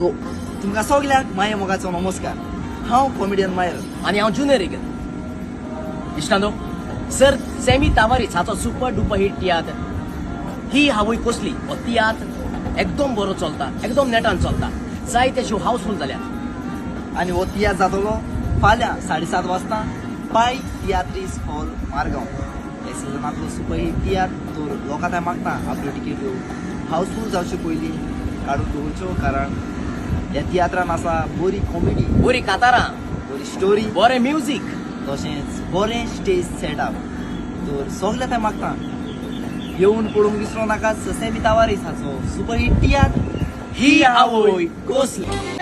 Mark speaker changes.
Speaker 1: तुमकां सगल्यांक माये मोगाचो नमस्कार. हांव कॉमेडियन मायर
Speaker 2: आनी हांव ज्युनियर रिगन. इश्टांनो, सर सॅमी तावारीस हाचो सुपर डुपर हिट तियात्र ही हांवूय कसली हो तियात्र एकदम बरो चलता, एकदम नेटान चलता. जायते शो हाऊसफूल जाल्यात.
Speaker 1: आनी हो तियात्र जातलो फाल्यां 7:30 वाजता पाय तियात्रीस हॉल, मारगांव. हे सिजनांतलो सुपर हिट तियात्र. तर लोकां थंय मागता आपल्यो टिकेट्यो हाऊसफूल जावचे पयलीं काडून दवरच्यो, कारण ह्या तियात्रान आसा बरी कॉमेडी,
Speaker 2: बरी कातारां,
Speaker 1: बरी स्टोरी,
Speaker 2: बरें म्युजीक,
Speaker 1: तशेंच बरें स्टेज सेटअप. तर सगळें थंय मागता येवन पळोवंक विसरो नाका ससेमी तावारीस हाचो सुपर हिट तियात्र
Speaker 2: ही आवय कसली.